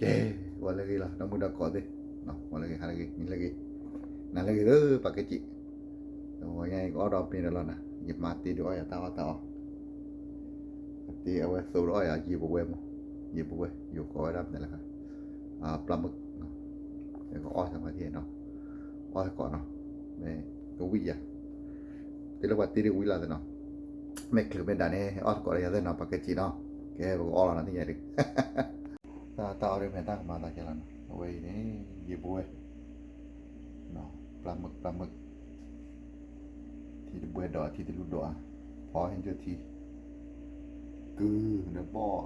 ကဲ, ဝဲလၢဂ့ၤလီၤ ဒီမုၢ်ဒီကိးသ့ၣ်, ဝဲလၢဂ့ၤ ဟါလၢဂ့ၤ နံၤလၢဂ့ၤ, နၤလၢဂ့ၤလၢပှၤကဲစံး, ဝဲညါအံၤကအီၣ်ဒီးမ့ၤဒီးလီၤနၤ, ယမါတ့ဒုးအီၣ်ယၤတၢ်အီၣ်တၢ်အီ, တ့အဝဲသိးဒီးအီၣ်ယၤယံာ်ပဝဲမး, ယံာ်ပဝဲ ယိၤကိးဝဲဒၣ်မနုၤလဲၣ်, ပျၢ်မုၣ်, ယကအီၣ်သးမၤထံၣ်နီၤ, အီၣ်သကိးနီၤ, မ့ၢ်ကဝံၣ်ယၤ, တ့လၢပှၤတ့ဒုးဝံၣ်လီၤသ့ၣ်နီၤ, မ့ၢ်ချုးမ့ၢ်ဒၣ်န့ၣ် အီၣ်သကိးဒီးယၤသ့ၣ်နီၤ ပှၤကဲစံးနီၤ, ကဲပကအီၣ်လီၤနၤသ့ၣ်ညါဒုး တၢ်တၢ်အီၣ်ဒ်မ့ၢ်တၢ်ကမၤသးကဲလီၤနီၤ, အဝဲအံၤန့ၣ် ယံာ်ပဝဲ, ပျၢ်မုၣ် ပျၢ်မုၣ်, ထံတဘှဲဒီး ထံတလူဒီးဧါ, ဖီဟ့ၣ်ကၠိထံ, ကုၢ်ဒီးဘီၣ်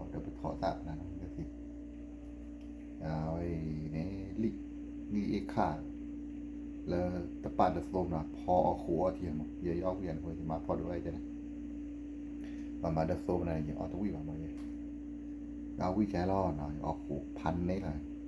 ဒီးပထီၣ်သၣ်နၤ ဟ့ၣ်ကၠိထံ, အဝဲအံၤန့ၣ် လံၣ်, လံၣ်အ့ၣ်ခၣ်, လၢတပာ်ဒၢသိမနၤ ဖီအီၣ်ဃိးအီၣ်ထံမး ယဲယအီၣ်ဝံၣ်ယၤန့ၣ် ယမၤဖီဒုးဝဲကဲန့ၣ် ပှၤမၤဒၢသိမနၤန့ၣ် ယအီၣ်တဝံၣ်ဘၣ်မးယဲ,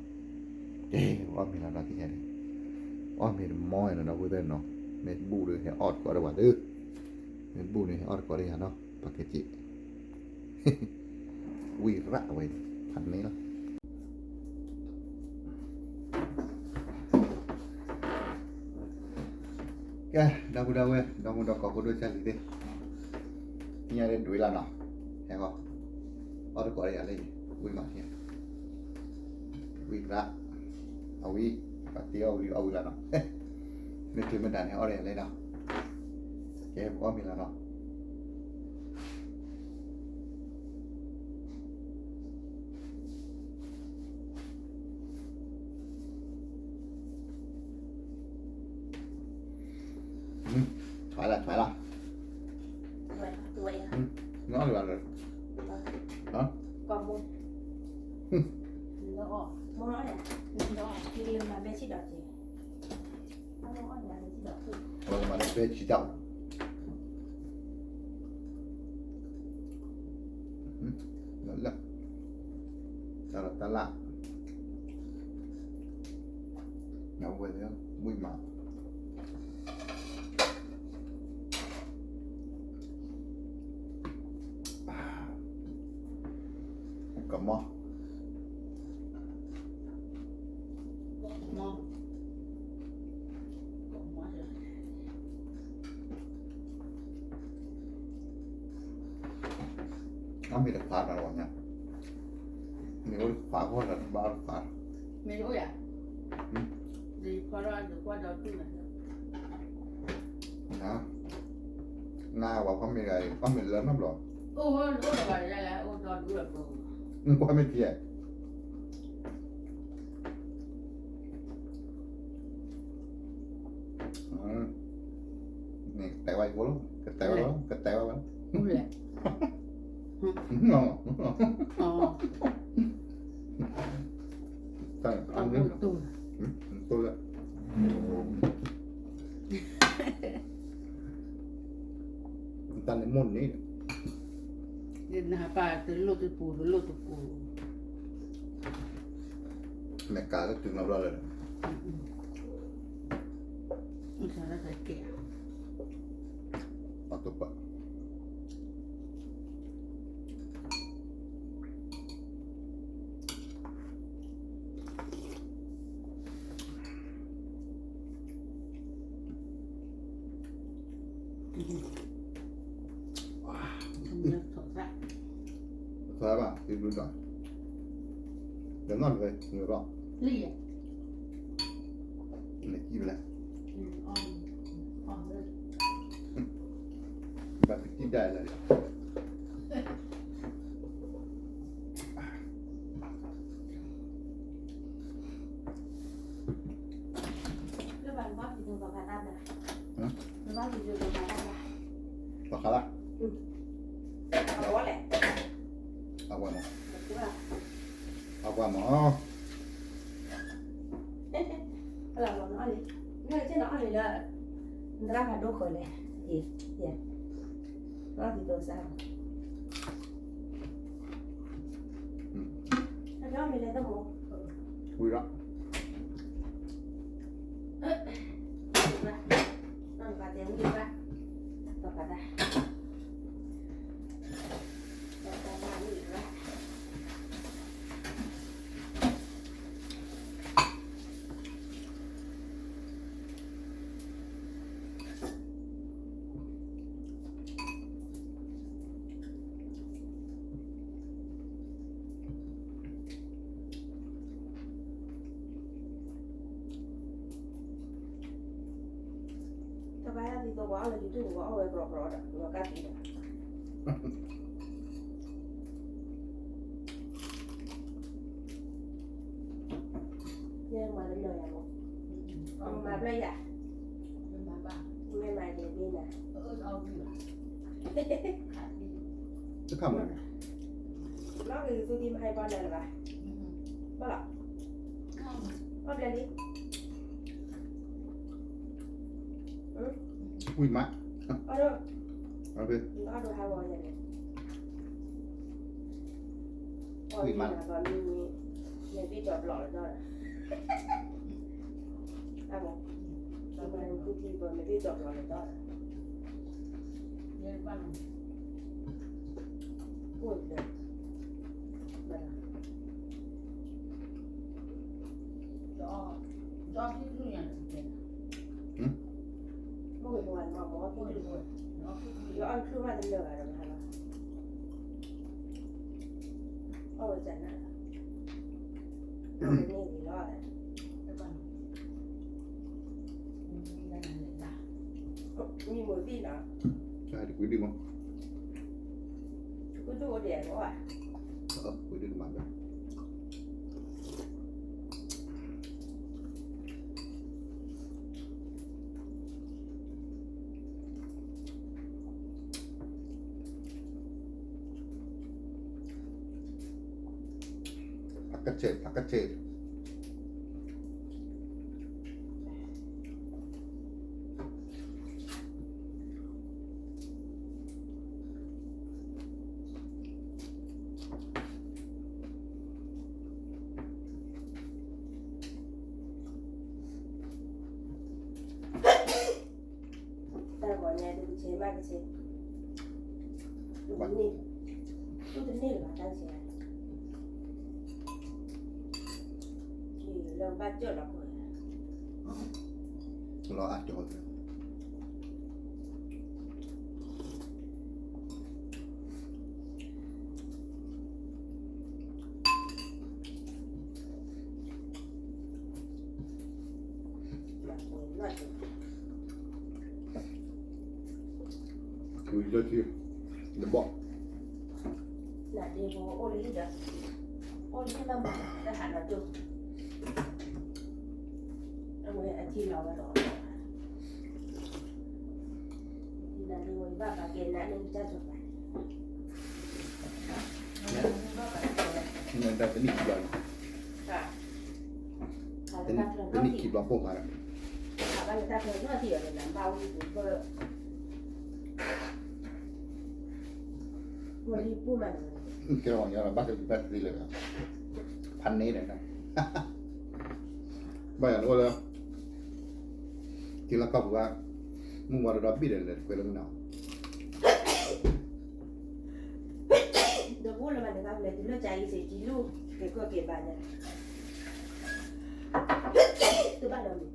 ယအီၣ်ဝံၣ်ကဲလီၤနီၤ ယအီၣ်ဃိးဖးန့ၣ်လီၤ, ကဲ ပအီၣ်မ့ၤလီၤဒီးသ့ၣ်ညါဒုး, အီၣ်မ့ၤတမီၢ်နီၤ ဒီပုၢ်ဝဲၢ်နီၤ, မ့ၢ်ဘူၣ်ဒီးဟဲအီၣ်တကိးဒီးပှၤသု, မ့ၢ်ဘူၣ်န့ၣ် ဟဲအီၣ်တကိးဒီးယၤနီၤ ပှၤကဲစံး ဝံၣ်ရၣ်ဝဲ ဖးန့ၣ်လီၤ. ကဲ ဒီပုၢ်ဒီဝဲၢ် ဒီမုၢ်ဒီကိးဖိဒိၣ်ကၢ်လံၤသ့ၣ်, သ့ၣ်ညါဒ်ဒွံလီၤနီၤ, ဟဲဃီ, အီၣ်တကိးဒီးယၤလၢ ဝံၣ်မးထံ, ဝံၣ်ရၣ်, အဝံၣ်, ပှၤတ့အီၣ်ဝံၤအီၣ်ဝံၤလီၤနီၤ, မ့ၢ်ချုးမ့ၢ်ဒၣ်န့ၣ် အီၣ်ဒီးယၤလၢဒီး, ကဲ ပအီၣ်မ့ၤလီၤနီၤ. ထွဲလီၤ ထွဲလီၤ, နအီၣ်လၢၤဘၣ်လၢ, ဟါ, မၤဘဲဆံးဒၣ်, လၢ, တၢ်လၢ်, ဝံၣ်မး, ကမီၤ အမ့ၢ်တဖးဒီးဝဲညါ, မ့ၢ်အိၣ်တဖးဃီဒီးတဘၣ်တဖး, မ့ၢ်အိၣ်ယၤ, ဒ်ဖီဒီးယကွၢ်ဒီးတူၢ်နၤ, နၤ, နၤဝဲဖီမ့ၢ်ဂၤအံၤ ဖီမ့ၢ်လၢနီတဘျီ, အိၣ်ဝဲအိၣ်ဒီးဘၣ်ဒီးယၤလၢအိၣ်ဒီးဒူလီၤပှၤ, ဖီမ့ၢ်ထံဧါ န့ၣ်ကတဲဝဲယဖိလီၤ, ကတဲဝဲလီၤ, ကတဲဝဲဝဲလီၤ, တၢ်န့ၣ်အါန့ၢ်, တိၢ်လၢ, တၢ်န့ၣ်မိၢ်န့ၣ်, နပၢ်တလိၣ်တပူၤ တလိၣ်တပူၤ, မ့ၢ်ကးလၢတုၤနီတဘျီလၢ, အီၣ်တပၢၢ် ထီၣ်ဘၣ် သံဘျုးတီၤ, ဒီးနီၢ်တဝဲ နုာ်ဘၣ်, နကံၣ်လဲၣ်, ဘၣ်ကံၣ်ဒၣ်လဲၣ်, ပှၤခါလၢ်, အဝဲမး, အဝဲမး, လၢ, နသရၣ်ဖးဒိၣ်ဃီလဲၣ်, ယဲ, နသရၣ်ဖးဒိၣ်စၢ်, ဝံၤလီၤ, ဝံၤလီၤ, ပှၤတဲဝံၤလီၤ, ပှၤတဲ, ပှၤတဲဝံၤလီၤ. သဝီအီၣ်လၢ YouTube ပကအီၣ်ဝဲကြီကြီဒီး လီၤကၣ်သံဒီး ယဲမၤတနၢၤယၤမး, မၤဘျဲၣ်ယၤ, မ့ၢ်မၤဒဲးဘ့ၣ်နၤ, တခါမး, လီၤက့ၤသူဒံးမဟဲပှၤနၤလၢၤဘၣ်, ဘၣ်လီၤ, အီၣ်ဘျဲၣ်လံ, ဝံၤမး, အီၣ်ဒိၣ်, အီၣ်ဒိၣ်ဟးဂီၤယၤန့ၣ် ဝံၤမး, အီၣ်ဒိၣ်နၤဘၣ်မ့ၢ်, မ့ၢ်ဘ့ၣ်ကၠီၤပျီလၢၤဒီး, အါမး, မ့ၢ်ဘ့ၣ်ကၠီၤပျီလၢၤဒီး, အိၣ်ဒီး, ဘၣ်လီၤ, ဒီး, ဒီးဖံဖုညါန့ၣ်, မ့ၢ်ဝဲပှၤမၤဘီဖံဖု, ယအီၣ်တချုးဘၣ်တလၢာ်ဘၣ်ဒီးဘၣ်လီၤ, အီၣ်ဝဲတနၤလီၤ, မံမုာ်သံလီၤ, တကွံဒုမး, တကွံဒုအိၣ်ဒံးလီၤ, တကွံဒုကမၤဘၣ် ဖးကဆဲး ဖးကဆဲး, တၢ်ဂီၤညါဒုးကဆဲးမးကဆဲး, တန့ၢ်, တန့ၢ်လၢၤဘၣ်တၢ်ဆဲး, လၢဘၣ်ကၢၢ်လီၤခိၣ်, လီၤအါကၠီၤ ဝံၤလၢထံ, တဘီၣ်, နဒ့ဖိအိၣ်လၢဟံၣ်ဒီး, အိၣ်လၢဟံၣ်မးမး တၢ်ဟးလီၤဒိၣ်, အဝဲအထံလီၤဝဲဒီး, နဒ့ဖိဘၣ်ပာ်ကဲနၤန့ၣ်တၢ်စီၤပၤ, နတၢ်တနံၣ်ခံဘျီ, တနံၣ်ခံဘျီပိၢ်မးဒီး, ကဲလီၤညီလီၤ ဘၣ်ကလံၤဘၣ်ကသ့လၢာ်, ဖးန့ၢ်ဒီး, ဘၣ်ယၤတအိၣ်လၢ, က့ၤလီၤကီၢ်ပူၤဘၣ်, မုၢ်ဝါဒီးဒီဘ့ၣ်ဒီးလဲၤတကွဲလၢမုၢ်နၤ, ဒီးအိၣ်လၢမၤနၢၤဘၣ်လဲၤတုၤလၢကၠၤအံၤစ့ၢ်ကီးလူၤ, ကဲကီၢ်ကဲဘၣ်ညါ, တဘၣ်ဒီး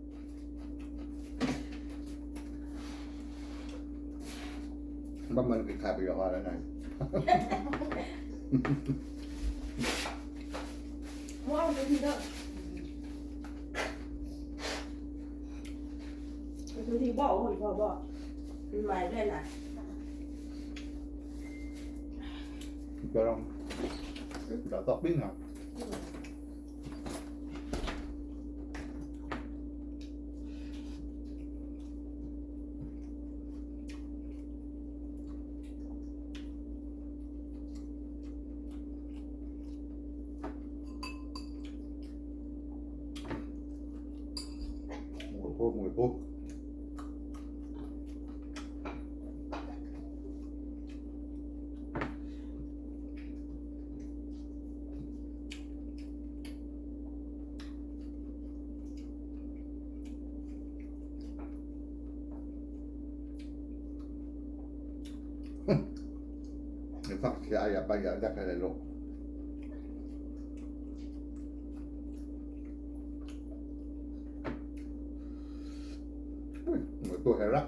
မုၢ် ဘၣ်မနုၤကခးပယီၤဟီဒ်န့ၣ်, မ့ၢ်အီၣ်ကသံၣ်ဒီး, ကသံၣ်ဘီၣ်အိၣ်ဘီၣ်ဘီၣ်, မၤဘျဲၣ်နၤ, ဒီးသီၣ်ပ့ၤနီၤ မုၢ်ဖိ မုၢ်ဖိ နသးဆံးအါယၤဘၣ်ယၤဒၣ်ခဲလၢာ်လီၤ. မ့ၢ်တိၢ်ဟဲရၣ် မ့ၢ်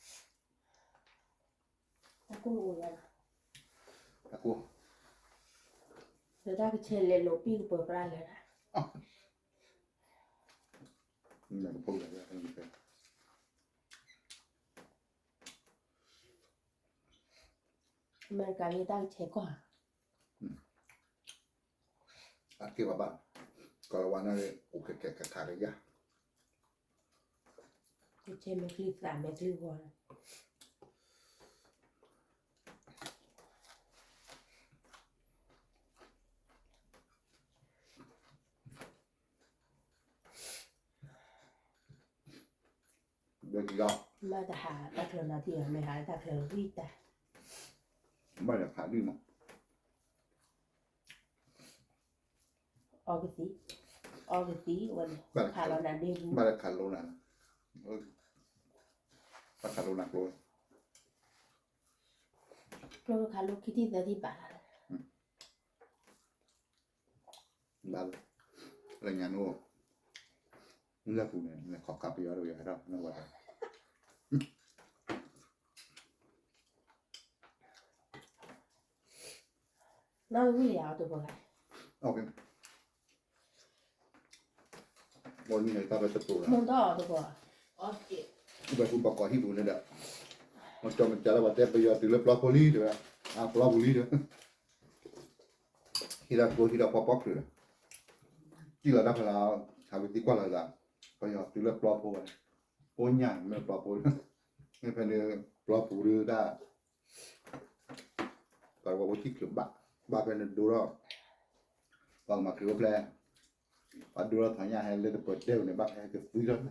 ကိၢ်အိၣ်ယါလီၤ, အကိၢ်, လၢတၢ်ကဆဲးလဲၤလိာ်ပံၢ်ကပၢၤပြၢ်လၢဒၣ်, အမဲရကၤလၢတၢ်ကဆဲးကီၢ်ဧါ, အက့ၢ်ဘၣ်ဘၣ်, ကီၢ်လီၤဝါန့ၣ် အိၣ်ခဲခဲခါခါကယၤ, ကဆဲးမဲာ်ချံသးမဲာ်ချံဂီၤ ဘၣ်တဟးတၢ်ချၢနီတံၢ်ဘၣ်, မ့ၢ်ဟးတၢ်ချၢဝံၣ်တၢ်, ဘၣ်ဒီးခးဒုၣ်မး, အီကသံ, အီကသံဝဲန့ၣ်, ခးလီၤနၤဒ့ပူၤ, ဘၣ်ဒီးခးလိနၤ, ဘၣ်ခးလိနၤကျိ, ကျိခးလိခံထံၣ်သၢထံၣ်ဘၣ်လီၤ ဘၣ်လၢညါန့ၣ်, လၢပူၤန့ၣ် လဲၤခီၣ်ခါပယီၤတဝဲဒၣ်, နီၢ်ဝံၣ်လံဧါတဘိ, မ့ၢ်တၢ်ဘၣ်တပူၤလီၤ, ဝဲပူၤဘၣ်ကီၢ်ဟံၣ်ပူၤန့ၣ်ဒီး, မ့ၢ်ကၠီမ့ၢ်ကၠီလၢပှၤတဲပယီၤတုၤလၢပျီဖိလံတဝဲ, အပျီပူၤလံတဝဲ ဟံးလီၤကျိဟံးလီၤပျီပီၤချုးဒီး, စံၣ်လီၤတၢ်ဖဲလၢ, ဟးဝံသံကွၢ်လီၤသး, ပယီၤတုၤလၢပျီဖိဝဲ, အိၣ်ညၣ်မ့ၢ်ပျီဖိ, မ့ၢ်ဖဲန့ၣ်, ပျီပူၤဒုးတၢ်, ပှၤဝဲအိၣ်စံၣ်ချုးဘၣ်, ဘၣ်ဖဲန့ၣ်ဒိၣ်ထီၣ်, ပှၤကမၤချုးအိၣ်ဖျဲၣ်, ပှၤဒိၣ်ထီၣ်ထီၣ်ညၣ်ဟဲလၢတပၢၤဒဲးန့ၣ် ဘၣ်ဖဲဟဲကသွံထီၣ်န့ၣ်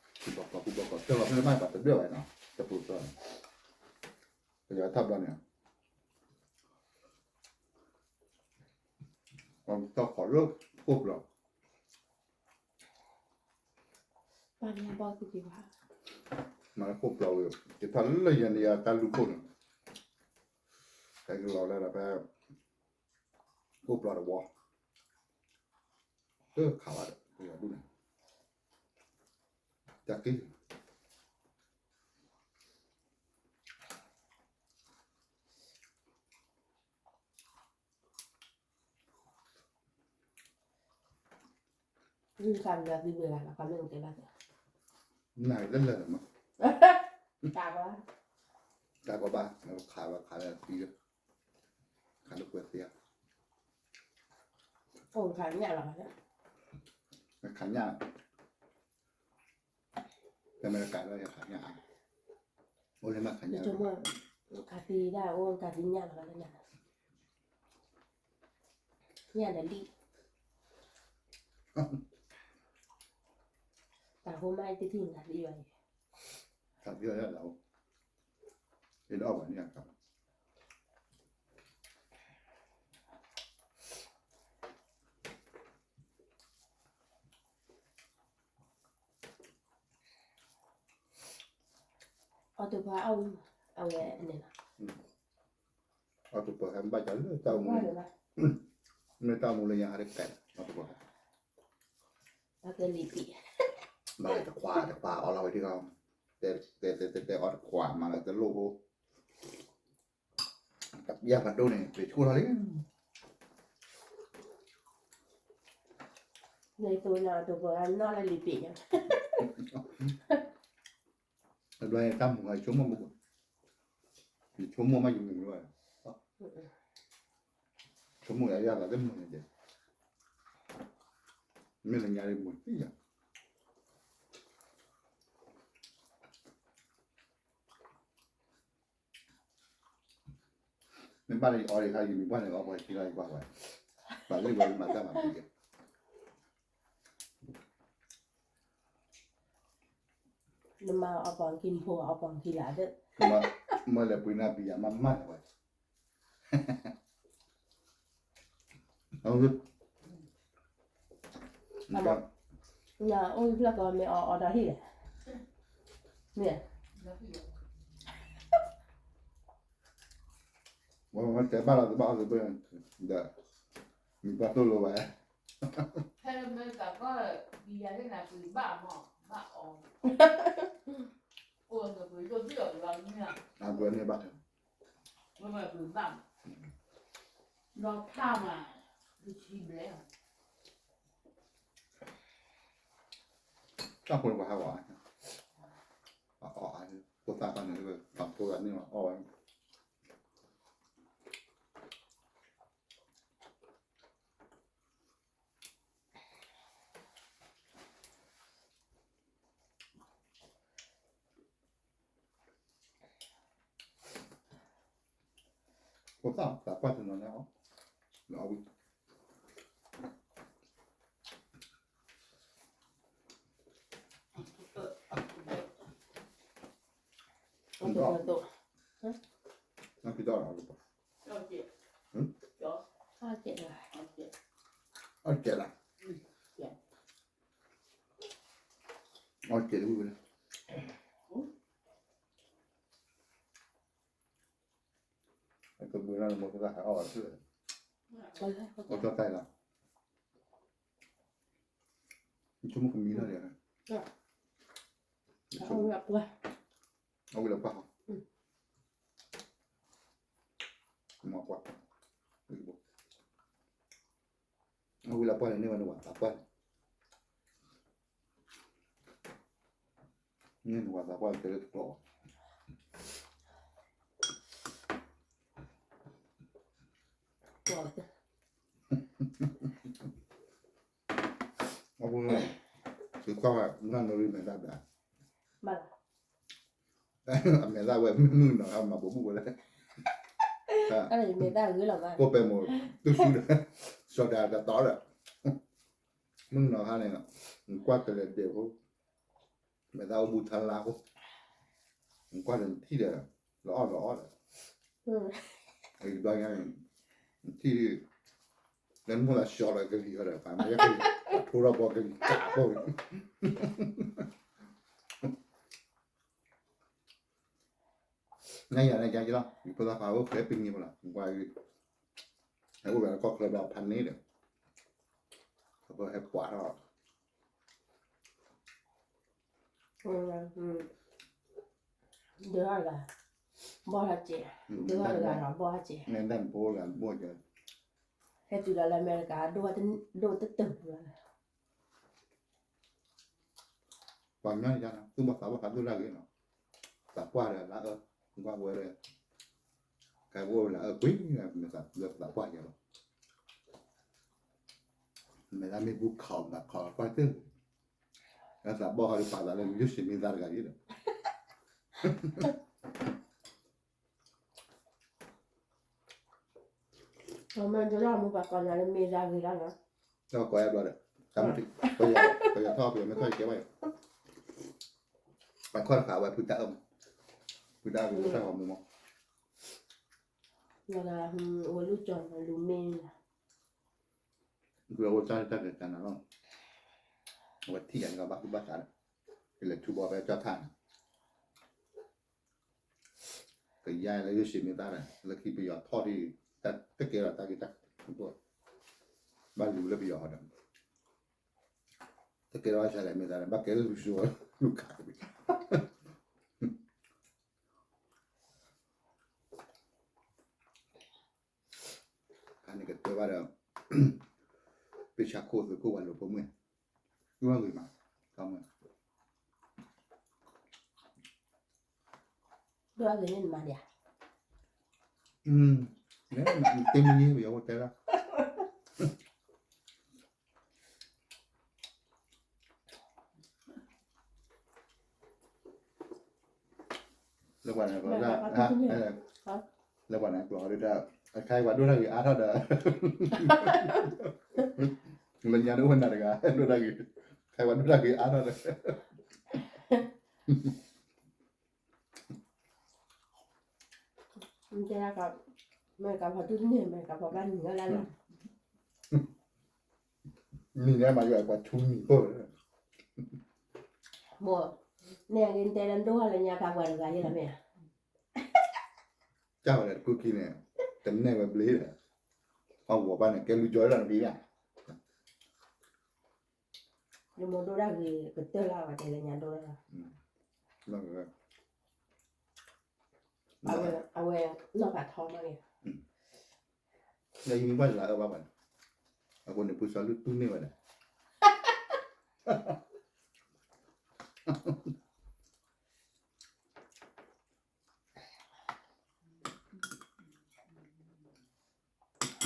ကူၣ်ဘၣ်ကီၢ်ကူၣ်ဘၣ်ကီၢ် တၢ်လီၤဖဲလၢမ့ၢ်ပှၤတဒၢးဘၣ်နီၤ တပူၤသီ, ပယီၤထီၣ်ဘျီန့ၣ်, ပှၤထီၣ်ခီၣ်လၢခိၣ်ပျီ, မၤလၢခိၣ်ပျီဝံၤ, ယထီၣ်လၢယၤန့ၣ်ယတၢ်လူၤခိၣ်န့ၣ်, ဟဲကလီၤလၢဒၣ်ဖဲ ခိၣ်ပျီတဝီ တခးဝဲဒီး ပယီၤဒူၣ်န့ၣ် တၢ်က့ၢ် နၤလၢလၢမး တၢ်ကီဘၣ် ခးလၢကွဲးသ့ဧါ အိၣ်ခးညၣ်လီၤ ခးညၣ် တမ့ၢ်တကးလၢယခးညၣ်အါ အိၣ်လၢမ့ၢ်ခးညၣ် ခးသံဒၣ်အိၣ်ခးသံညၣ်လီၤ ညၣ်ဒီးလံ တၢ်ဟိမးတထံၣ်နၤသံဘၣ်အံၤ တၢ်သံအီၤဒၣ်လၢအိၣ် အ့ၣ်ဒၣ်အီၣ်ဘၣ်န့ၣ်အခါ အီၣ်တပှၤအီၣ်ဝံၤမး အဝဲန့ၣ်လီၤ အီၣ်တပှၤဟဲဘၣ်တၢ်လၢတၢ်မူ မ့ၢ်တၢ်မူလၢညါဟးတကဲ အီၣ်တပှၤ ဘၣ်တခွါတခွါအီၣ်လီၤဝဲဒၣ် တဲတဲတဲတဲအီၣ်တခွါမးလၢတလိၣ်အိၣ် တပျၢ်ဖးဒိၣ်န့ၣ် ပျံၤဆိၣ်ထီၣ်လံ န့ၣ်သိးနၤတပှၤနီၢ်လၢလံၤပျံၤညါ အဘျီတၢ်မူဟဲဆိကမိၣ်မူ ယဆိကမိၣ်မးယမူလီၤ ဆိကမိၣ်ယၤယၤလီၤတမုာ်န့ၣ် မ့ၢ်လၢညါလၢမူတံၢ်ယၤ မ့ၢ်ဘၣ်လၢယအီဒီးခါယမံၤပှၢ်န့ၣ် အီပှၤခံဂၤယပှၢ်ဝဲ ဘၣ်လၢဝဲမၤတၢ်မၤပူၤယဲ နမၤအီပှၤခံနဖိအီပှၤခံလၢ်သ့ မ့ၢ်လဲၤပှ့ၤနၤပံၤယၤမးမးလၢၤဝဲ နအိၣ်ဖျၢၣ်ကီးမ့ၢ်အီအီဒီးဟံၣ်လဲၣ် မ့ၢ် ဝဲတဲဘၣ်လီၤတဘၣ်အီၣ်တဘၣ် ဒီး မံၤပှၢ်သိၣ်လိဝဲ ဖဲမ့ၢ်တၢ်ကီၢ် ဘံယၤသ့ၣ်နၤပံၤဘၣ်မး အဝဲန့ၣ်ဘၣ်, တၢ်ဖိန့ၣ်ပှၤဟးဂီၤ, အအီၣ်အါ, ဖိသၣ်ခါန့ၣ် ပှၤဖိဂၤန့ၣ်အီၣ်ဝဲ ဖိသၣ်သးပှၢ်တနီၤန့ၣ်အီၣ်, လီၤဝံၣ်, နဖံးတၢ်လီၤ, အီၣ်ကဲလီၤ, အီၣ်ကဲလီၤဝံၣ်ဝဲလီၤ, အကဘုးလၢနမိၢ်ဖိသၣ်ဟဲအီၣ်ဘၣ်ဆူၣ်, အီၣ်ကၠီၣ်တဲၣ်လီၤ, နဆိကမိၣ်ကမံၤလီၤဒီး, အဝဲလၢပှၢ်, မ့ၢ်ပှၢ်, အဝဲလၢပှၢ်န့ၣ် န့ၢ်ဝဲနဝၤသးပှၢ်န့ၣ်, န့ၢ်နဝၤသးပှၢ်တဲလၢတကျိးဘၣ် အဃိ, သုကွၢ်ဝဲ နီၢ်နီၢ်ရံမဲာ်သၣ်ဘျါ, အမဲာ်သၣ်ဝဲမုၢ်နီၤဟါမၤပိာ်မုၣ်ဝဲလဲၣ်, ကိးပဲမိၢ်, တူၢ်ဆူဒီး, စီၤဒၤတတီဒီး, မုၢ်နီၤဟါန့ၣ်, နကွၢ်တလဲၤဒဲးဖိ, မဲာ်သၣ်အိၣ်ဘူးထါလါဖိ, နကွၢ်ဒီးနထံၣ်ဒီး, လီၤအီၣ်လီၤအီၣ်ဒီး, အံၤတဘျီညါန့ၣ်, နထံၣ်, လၢနမိၢ်သးဆှီလီၤကလံၤအီၤဒီး ပှၤမ့ၢ်ယဲၢ်ကလံၤ, ထိထီၣ်ဘီကလံၤကးဖိ, နယၤန့ၣ်ကလီၤ, ယဖိသၣ်ခွါအိၣ်ဃဲပနံၤဖိလီၤ, ကွၢ်, ဟဲအိၣ်ဘၣ်လၢကီၢ်ချၢဘၣ်ဖးန့ၣ်ဒီး, ဟဲပှၤထီၣ် ဒုးထီၣ်တဂၤ, ဘီၣ်ထီၣ်စဲး, ဒုးထီၣ်တဂၤဒီးဘီၣ်ထီၣ်စဲး, နတၢ်နဖိဂၤဘီၣ်စဲး, ဟဲတုၤလီၤလၢအမဲရကၤ, ဒိၣ်တတုၤလီၤ, ပှၤကညီန့ၣ်ယါနီၤ သူၣ်ဘီၣ်သးဘီၣ်သးဒိၣ်တၢ်ဂ့ၤနီၤ, သးပှၢ်ဒီးလၢအအၢ, ကွၢ်ဝဲဒီး, ကဲဝဲလၢအအၢကွံာ်, မ့ၢ်သးပှၢ်ယဲလီၤ, မ့ၢ်ဒၣ်မ့ၢ်ဘူခီၣ်ဘၣ်ခီၣ်ကွၢ်တၢ်, လၢသးဘီၣ်ခီၣ်ဒီးပာ်သးလၢယိၣ်စံးမ့ၢ်သးတဂၤအံၤဒီး မ့ၢ်ဒိၣ်မူပှၤကိးညါလၢမ့ၢ်သးဂ့ၤလီၤနီၤ, တၢ်ကိးအဲၣ်ဘျီဒီး, ပယီၤထီၣ်ပယီၤမ့ၢ်ထီၣ်ယကဲဘၣ်ယီၤ, ပှၤခီၣ်တဃာ်ဝဲဖုတၢ်အၢၣ်မး, ဖုတၢ်အၢၣ်မး, ဝဲလူၢ်ကၠီလူၤမ့ၢ် ဝဲအိၣ်တၢ်တၢ်ကကနၤလီၤ, အဝဲထံၣ်ယၤန့ၣ်ကဘၣ်သူၣ်ဘၣ်သးဒီး, ကလဲၤထူဘီဖဲကၠီၣ်ထၣ်န့ၣ်, ကယါလၢယိၣ်စံးမ့ၢ်သးဒီး လၢခံပယီၤထီၣ်ဒ်, တၢ်တကဲလီၤတၢ်ဂ့ၢ်တၢ်, ဘၣ်လူၤလၢပယီၤဟီဒီး, တကဲလီၤဘၣ်ဆၣ်လဲၣ်မ့ၢ်သးဒီး ဘၣ်ကဲလၢလူၤစိလူၤခးတဘ့ၣ် ခါန့ၣ်ကတၢၢ်ဘၣ်ဒီး, ပ့ၢ်ဆါခိၣ်သုးခိၣ်ဝဲလိာ်ဖိမုၣ်, တူၢ်ဘၣ်ဂ့ၤမး, တၢ်မုၣ်, တူၢ်ဘၣ်ဂ့ၤန့ၣ်နမၤဒံးဧါ, တမံၤန့ၣ်ပယီၤဖိတဲလီၤ လၢပှၤန့ၣ်ကျီၤ, လၢပှၤန့ၣ်ကျီၤဒ်တၢ်, အခါအံၤပှၤဒိၣ်တၢ်ဂ့ၤအါထီၣ်ဒီး, လၢညါဒိၣ်ဝဲနၤတဂၤ ဒိၣ်တၢ်ဂ့ၤ, အခါအံၤပှၤဒိၣ်တၢ်ဂ့ၤအါထီၣ်ဒီး တဲ, အမဲရကၤဖီတူၢ်န့ၢ် အမဲရကၤဖီဘၣ်နံၤလၢ်လၢ်, နံၤန့ၣ်မၤယွၤပှၤဆူနံၤဖိ, မိၢ်, န့ၣ်အဂ့ၤတဲလၢဒိၣ်ဟါလၢညါကပှၤတဂၤယဲလီၤမ့ၢ်ဧါ, ကၢ်ဝဲလၢတကူၣ်ခံန့ၣ်, တနဲၣ်ဝဲဘျ့ဒီး, အဝဲဘၣ်န့ၣ် ကဲလူၤကၠီလီၤနဒံးဧါ, နမိၢ်ဒိၣ်ဒၣ်ဂ့ၤကတၢၢ်လၢအဝဲတဲလၢညါဒိၣ်လၢ်လီၤ. အဝဲ အဝဲနီၢ်ဖးထီမးဂ့ၤ, လၢယမံၤဘၣ်လၢအအၢဘၣ်ဘၣ်န့ၣ်, အဃိန့ၣ် ဖုစီၤလုၢ်တူၢ်န့ၢ်ဝဲဒၣ်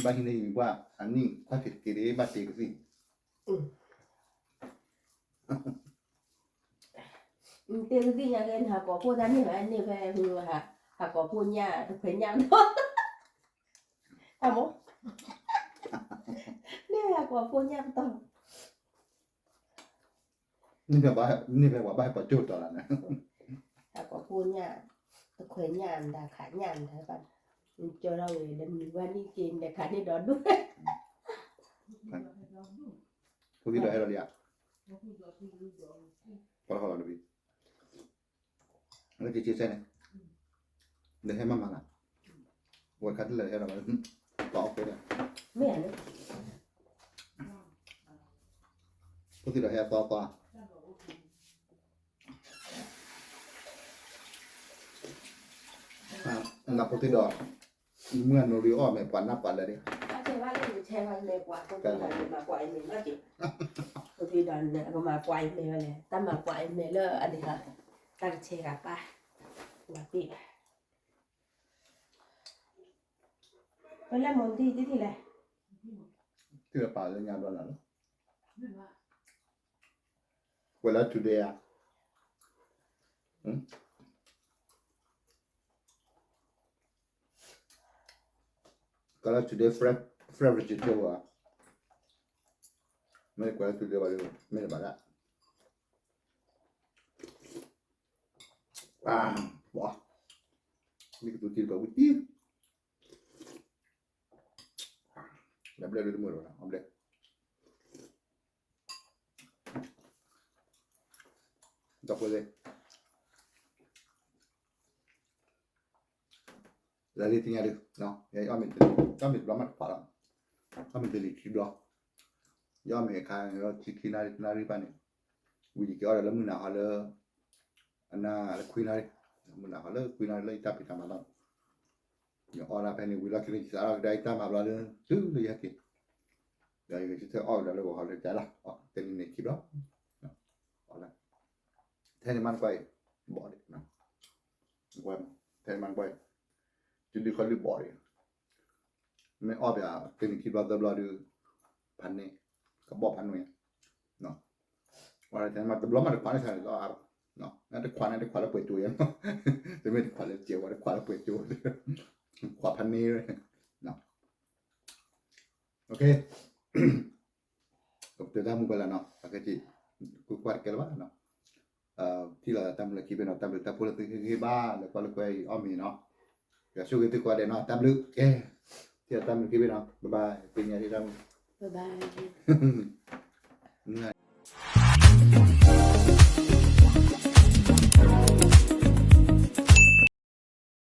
ဘၣ်ဟံးန့ၢ်ယမံၤပှၢ် အနံၣ်ခွါထံးတက့ၢ်ဒ်ဘၣ်တ့ကသံၣ်, တ့ကသံၣ်ညါက့ နဟးကိးဖှိၣ်တၢ်န့ၢ်ဘၣ်န့ၢ်ဖဲ ဟးကိးဖှိၣ်ညၣ်တခွဲညၣ်ပတီၢ်, တၢ်မ့ၢ် န့ၢ်ဖဲဟးကိးဖှိၣ်ညၣ်ပတီၢ် န့ၢ်ဖဲပှၤဘၣ်ဟဲပှၤကၠိၣ်တီၤလၢန့ၣ်, ဟးကိးဖှိၣ်ညၣ်, တခွဲညၣ်မတၤခးညၣ်မတၤဘၣ်, ကၠီထီၣ်ဝဲလၢမံၤဝဲနံၣ်က့ၤမတၤခးန့ၢ်ဒီးဒိၣ်, ဖိသံဒီးဟဲဒီးလံဧါ, ပှၤလီၤဃီလီၤတဘံၣ် လၢက့ၤက့ၤဆဲန့ၣ်, လၢဟဲမၤမၤလၢ်, ဝဲခါတလၢဟဲဒီး ပှၤအီၣ်ကွဲဒီး, မ့ၢ်ဧါလၢ, ဖိသံဒီးဟဲအသီအသီ, ဖိသံဒီး, မုၢ်အနိရံအီၣ်မဲာ်ပှၤနၢ်ပှၤလၢာ်ဒၣ်, ဖိသံဒီးကမၤပှၤအံၤမဲာ်လၢ, တၢ်မၤပှၤအံၤမဲာ်လၢအန့ၣ်, တၢ်ကဆဲးဂၤပၢ်, ပှၤပ့ၢ် ပလဲၤမိၢ်တံၢ်တထံၣ်လဲၣ်, ထံၣ်လၢပာ်လၢညါဘျီနၤလီၤ, ကွဲးလၢ today ဧါ, ကွဲးလၢ today French vegetable ဧါ, မ့ၢ်ကွဲးလၢ today ဘၣ်ဒီး မ့ၢ်တဘၣ်ဒၣ်, မ့ၢ်ကသူတံၢ်တပှၤဝံတံၢ် လၢဘျဲၣ်ဒ်တမုာ်လီၤ, အဘျဲၣ်, ဒီပုၢ်ဝဲၢ်, လၢလံတညါဒုး, ယအီၣ်မ့ၤ, အီၣ်မ့ၤတဘျီမးတခွးလီၤ, အီၣ်မ့ၤတလံၤခံဘျီ, ယအီၣ်မ့ၤအခါန့ၣ်လီၤ ခံခံနၣ်ရံၣ်နၣ်ရံၣ်ဘၣ်န့ၣ်, ဝံၤယက့ၤအီၣ်ဒီးလၢမုၢ်နၤဟီလၢ, အနၢ်လၢခွံနၣ်ရံၣ်, မုၢ်နၤဟီလၢခွံနၣ်ရံၣ်လၢယတၢ်ဖံးတၢ်မၤလီၤ ယအီၣ်ဒၣ်ဖဲန့ၣ်ဝံၤလီၢ်ခံန့ၣ် ယသးထီၣ်ကဒါယတၢ်မၤဘျီလၢ တုၤလၢယဟဲက့ၤ, ဒီးယကဆၢထၢၣ်အီၣ်ကဒီးလၢဂီၤဟီလၢကလီၤ, တနံၤန့ၣ်ခံဘျီ, ထဲန့ၣ်မးတကွၢ်အံၤ, ဘီၣ်ဒံး, ထဲန့ၣ်မးတကွၢ်အံၤ, တုၤဒုးခီဒုးဘီၣ်ဒံး, မ့ၢ်အီၣ်ပၠး တနံၤခံဘျီသၢဘျီဒုး, ဖးန့ၢ်, ကဘီၣ်ဖးန့ၢ်, ထဲန့ၣ်မးတဘျီမးတခွးန့ၣ်ဆၣ်န့ၣ်လီၤအါဘၣ်, နတခွးန့ၣ်တခွးလၢပှဲၤကၠိယဲၢ်, တမ့ၢ်တခွးလၢစဲးဝဲတခွးလၢပှဲၤကၠိ, ခွးဖးန့ၢ်, ကတဲတၢ်မူပှဲၤလၢနီၤ, အကစံး, ကွၢ်ကွၢ်တကဲလၢၤဘၣ်နီၤ, ထံၣ်လီၤတၢ်မူလၢခံဘ့ၣ်နီၤ, တၢ်ဘျုးတၢ်ဖှိၣ်လၢသုဟ့ၣ်ဂံၢ်ဘါ လၢကွၢ်လၢကွဲအံၤအီၣ်မ့ၤနီၤ, ယွၤဆိၣ်ဂ့ၤသုကိးဂၤဒဲးနီၤ, တၢ်ဘျုး, ကဲ, ထံၣ်လီၤတၢ်မူလၢခံဘ့ၣ်နီၤ, bye bye, ပညါထံၣ်တၢ်မူ